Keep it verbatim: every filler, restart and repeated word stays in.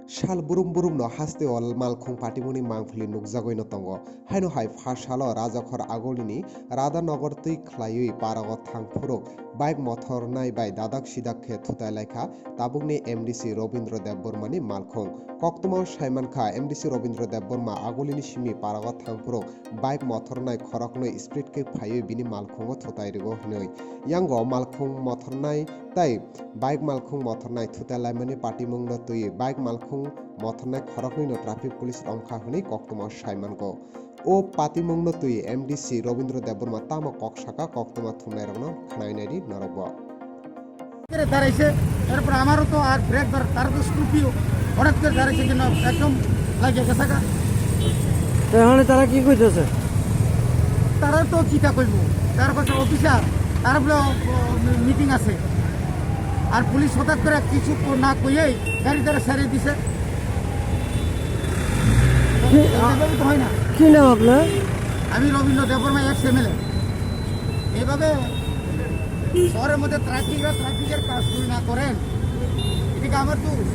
Sal burum burum no haste o malkhung patimungni mangpili nukjagwi no tongo. Haino hai pha salo Rajakhor Agulini Radhanagar twi khlaiwi parago thangphuru bike mothornai bai dadak sidak khe thutai laikha tabukni M D C Robindra Debbarmani malkhung. Koktwma saimankha M D C Robindra Debbarma Agulini simi parago thangphuru bike mothornai khoroknwi speed khe phaiwi bini malkhungo thutai rwgo hinwi. Yango malkhung mothornai tei bike malkhung mothornai thutai laimani patimungno twi bike malkhung mothornai khoroknwino traffic police romkha hwnwi koktwma saimango. O patimungno twi M D C Robindra Debbarma tamo kok saka, koktwma thumnairokno khwnai naidi norokbo. করে দাঁড়াইছে, এরপর আমারও তো আর ব্রেক ধর, তার তো স্করপিও হঠাৎ করে দাঁড়াইছে কেন, একদম লাগিয়ে গেছে গা। তো এখন তারা কি কইতেছে? তারা তো কিতা কইব, তার কাছে অফিসার, তার বলে মিটিং আছে। আর পুলিশ হঠাৎ করে কিছু কো-, না কইয়েই গাড়ি তারা ছেড়ে দিছে। কি, এভাবে তো হয় না। কি নাম আপনার? আমি রবীন্দ্র দেববর্মা, এক্স এমএলএ। এভাবে শহরের মধ্যে ট্রাফিকরা ট্রাফিকের কাজ যদি না করেন, এটা কি আমার দোষ?